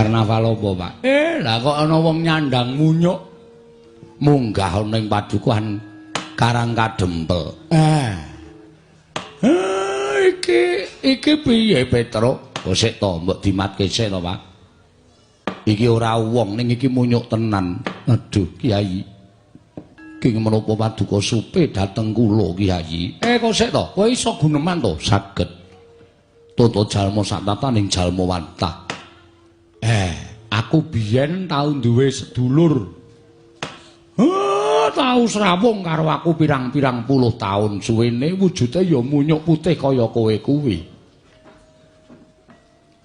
Karnaval apa, Pak? Lah kok ana wong nyandang munyuk munggah ana ing padukuhan Karang Kadempel. Iki piye, Petruk? Oh sik to, mbok dimatke sik to, Pak. Iki ora wong ning iki munyuk tenan. Aduh, Kiai. Ki menapa paduka supe dhateng kula, Kiai? Kok sik to? Kowe iso guneman to? Saged. Toto jalma satataning jalma wantah. Aku biyen tau duwe sedulur. Tau srawung karo aku pirang-pirang puluh taun suwene, wujude ya munyuk putih kaya kowe kuwi.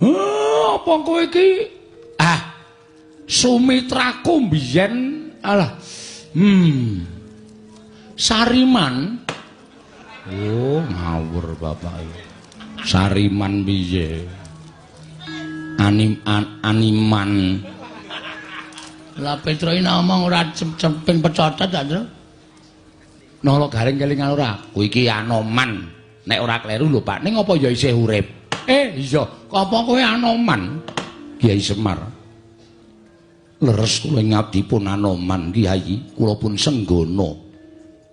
Apa kowe iki? Ah, sumitraku biyen alah. Sariman. Oh, ngawur bapak iki. Sariman piye? Animan. Lah Petro iki ngomong ora cemping pecotot ta, Tru? Nala Garing kelingan ora? Kuwi iki Anoman. Nek ora kleru lho, Pak. Ning apa ya isih urip? Iya. Apa kowe Anoman? Kiai Semar. Leres kula ngabdipun Anoman, Kiai. Kula pun senggana.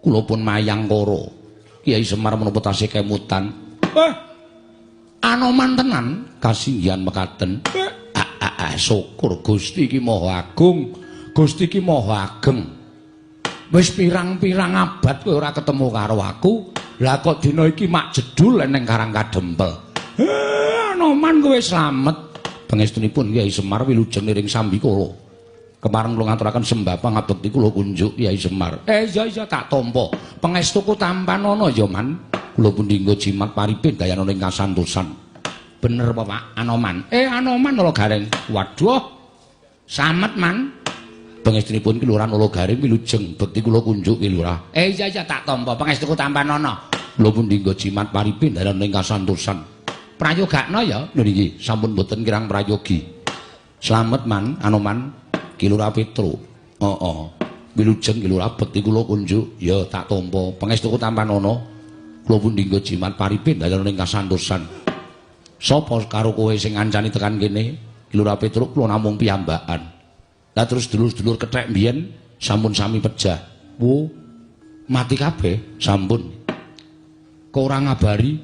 Kula pun mayangkara. Kiai Semar menapa tasih kemutan? Anoman tenan kasinggihan mekaten. Syukur Gusti iki Maha Agung. Gusti iki Maha Ageng. Wis pirang-pirang abad kowe ora ketemu karo aku. Lah kok dina iki mak jedul ning Karang Kadempel. Anoman kowe slamet. Pangestunipun Kyai Semar wilujeng niring sambikala. Kepareng kula ngaturaken sembah pangabekti kula kunjuk Kyai Semar. Iya tak tampa. Pangestuku tampanana ya, Man. Kula pun dinggo jimat paripin dayana ing kasantosan. Bener apa, Pak? Anoman. Anoman Nala Gareng. Waduh. Slamet, Man. Pangestunipun Ki Lurah Nala Gareng wilujeng bekti kula kunjuk Ki Lurah. Iya tak tampa. Pangestuku tampanana. Kula pun dinggo jimat paripin dayana ing kasantosan. Prayogakno ya. Lho niki sampun boten kirang prayogi. Slamet, Man, Anoman. Ki Lurah Petro. Heeh. Wilujeng Ki Lurah bekti kula kunjuk. Ya tak tampa. Pangestuku tampanana. Kula pun dinggo jimat paripin dayana ing kasantosan. Sapa karo kowe sing ngancani tekan kene? Ki Lurah Petruk kula namung piyambakan. Lah terus dulur-dulur kethek mbiyen sampun sami pejah. Wo, mati kabeh sampun. Kok ora ngabari?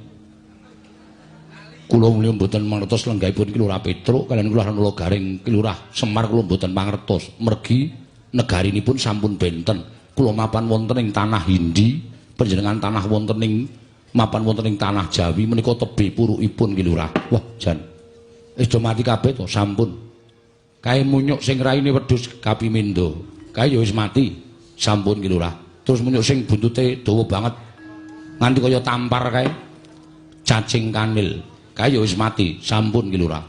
Kula mulya mboten mangertos lenggahipun Ki Lurah Petruk kaliyan Ki Lurah Nala Garing, Ki Lurah Semar kula mboten mangertos. Mergi negarinipun sampun benten. Kula mapan wonten ing tanah Hindi, panjenengan tanah wonten ing mapan wonten ing tanah Jawi menika tebih purukipun Ki Lurah. Wah, jan. Wis do mati kabeh to, sampun. Kae munyuk sing raine wedhus kapimendo. Kae ya wis mati. Sampun Ki Lurah. Terus munyuk sing buntute dawa banget. Nganti kaya tampar kae. Cacing kanil. Kae ya wis mati. Sampun Ki Lurah.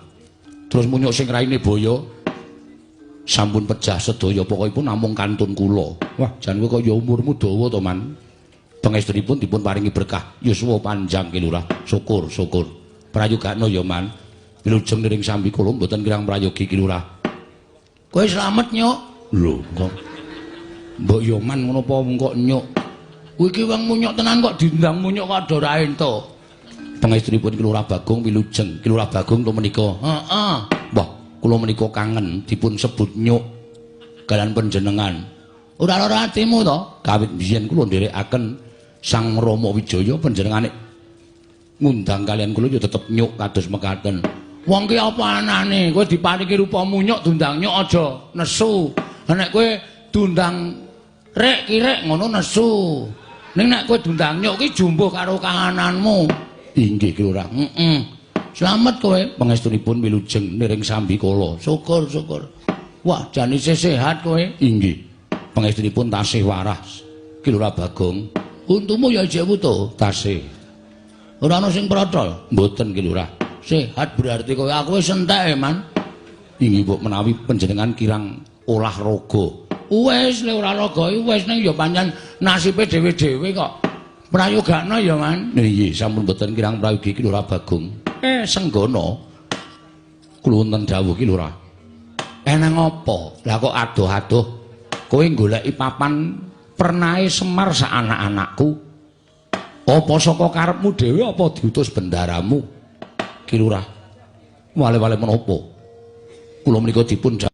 Terus munyuk sing raine boyo sampun pejah sedaya, pokokipun namung kantun kula. Wah, jan kowe kaya umurmu dawa to, Man. Pangestunipun dipun paringi berkah yuswa panjang Ki Lurah. Syukur, syukur. Prayogakno ya, Man. Wilujeng niring sambikala mboten kirang prayogi Ki Lurah. Kowe slamet, Nyuk. Lho, kok mbok ya Man ngono apa kok nyuk? Kuwi iki wong munyuk tenan kok diundang munyuk kok ora entuk. Pangestunipun Ki Lurah Bagong wilujeng. Ki Lurah Bagong to menika. Heeh. Wah, kula menika kangen dipun sebut nyuk kalian panjenengan. Ora lara atimu to? Kawit biyen kula nderekaken Sang Rama Wijaya panjenengane ngundang kalian kula ya tetep nyuk kados mekaten. Wong ki apa anane? Kowe diparingi rupa munyuk diundang nyuk aja nesu. Nek kowe diundang rek kirek ngono nesu. Ning nek kowe diundang nyuk ki jumbuh karo kahananmu. Inggih Ki Lurah. Heeh. Slamet kowe. Pangestunipun wilujeng niring sambikala. Syukur, syukur. Wah, jan isih sehat kowe. Inggih. Pangestunipun tasih waras. Ki Lurah Bagong. Untumu ya isih wutuh? Tasih. Ora ana sing protol? Mboten Ki Lurah. Sehat berarti kowe. Aku wis entek, Man. Inggih, mbok menawi panjenengan kirang olahraga. Wis, le olahraga wis ning ya pancen nasibe dhewe-dhewe kok. Prayogakno ya, Man. Nggih, sampun mboten kirang prayogi Ki Lurah Bagong. Senggono. Kula wonten dawuh Ki Lurah. Eneng apa? Lah kok adoh-adoh kowe goleki papan pernahe Semar sak anak-anakku? Apa saka karepmu dhewe apa diutus bendaramu? Ki Lurah. Wale-wale menapa? Kula menika dipun